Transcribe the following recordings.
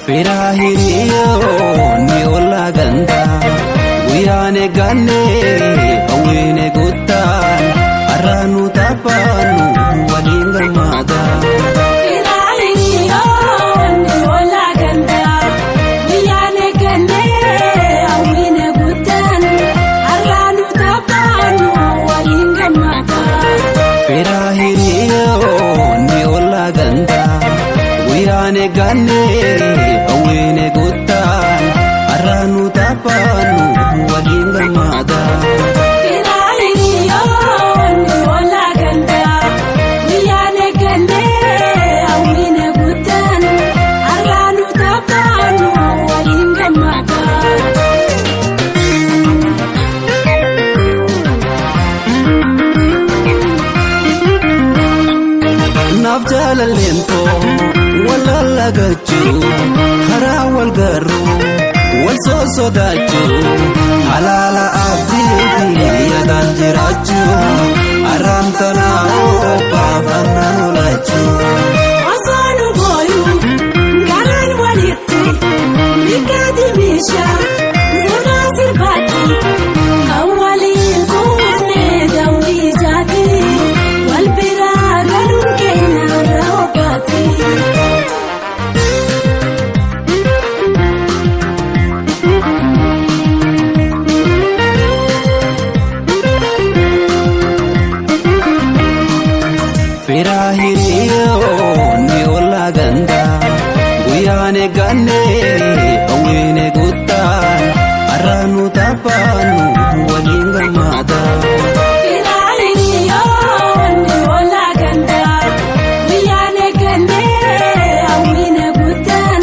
Firaa hiriyoonni ollaa gandaa guyyaan eeggannee hawwiine guutaan har'a nu taphaannu waliin gammadaa. Firaa hiriyoonni ollaa gandaa guyyaan eeggannee hawwiine guutaan har'a nu taphaannu waliin gammadaa. Firaa hiriyoonni ollaa gandaa guyyaan eeggannee hawwiine guutaan har'a nu taphaannu waliin gammadaa. Firaa hiriyoonni ollaa gandaa guyyaan eeggannee hawwiine guutaan har'a nu taphaannu waliin gammadaa. Naaf jaalalleentoo wal lallagachuu karaa wal garuu wal sosodaachuu halaala abdii fi yaadaan jiraachuu har'aan tanaa obbaafannaan oolachuu. Osoo nu booyuu garaan walitti bikkaati meeshaa suuraa sirbaatti kan waliin kuufne daawwii jaati wal biraa galuun keenya irra hobbaati. Firaa hiriyoonni ollaa gandaa guyyaan eeggannee hawwiine guutaan har'a nu taphaannu waliin gammadaa. Firaa hiriyoonni ollaa gandaa guyyaan eeggannee hawwiine guutaan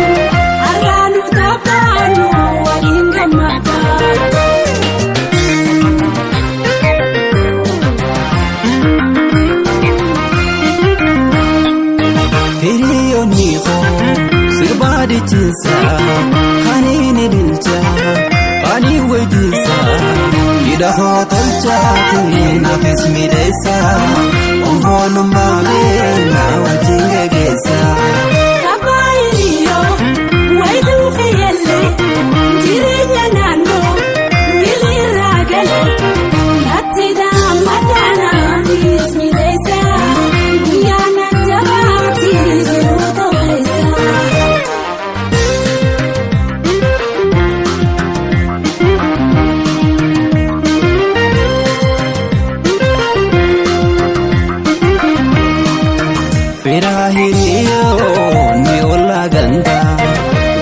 har'a nu taphaannu waliin gammadaa. Hiriyoonni koo sirbaa dichiisa kan inni dilcha kan inni waydiisa hidha koo tolchaati naafis miidheessa onfoonummaa na wajjin geggeessa. Taphaa hiriyoo wayituu fayyadee jireenya naannoo miliirraa galee natti dammadaanaafis miidheessa guyyaa na jabaatti jiru ta'eessa. Firaa hiriyoonni ollaa gandaa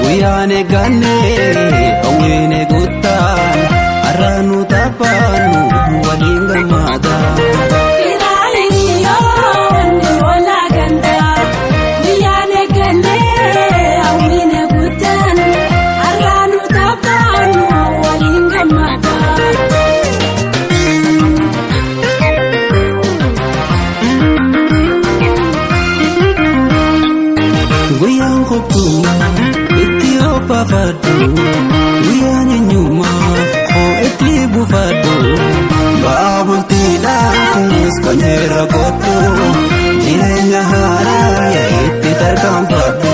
guyyaan eeggannee hawwiine guutaan har'a nu taphaannu waliin gammadaa. Firaa hiriyoonni ollaa gandaa guyyaan eeggannee hawwiine guutaan har'a nu taphaannu waliin gammadaa. Guyyaan qophumaa itti obbaafadhu guyyaan eenyummaa koo itti buufadhu ba'aa bultiidhaanis qonyeerra kottu jireenya haaraa itti tarkaanfadhu.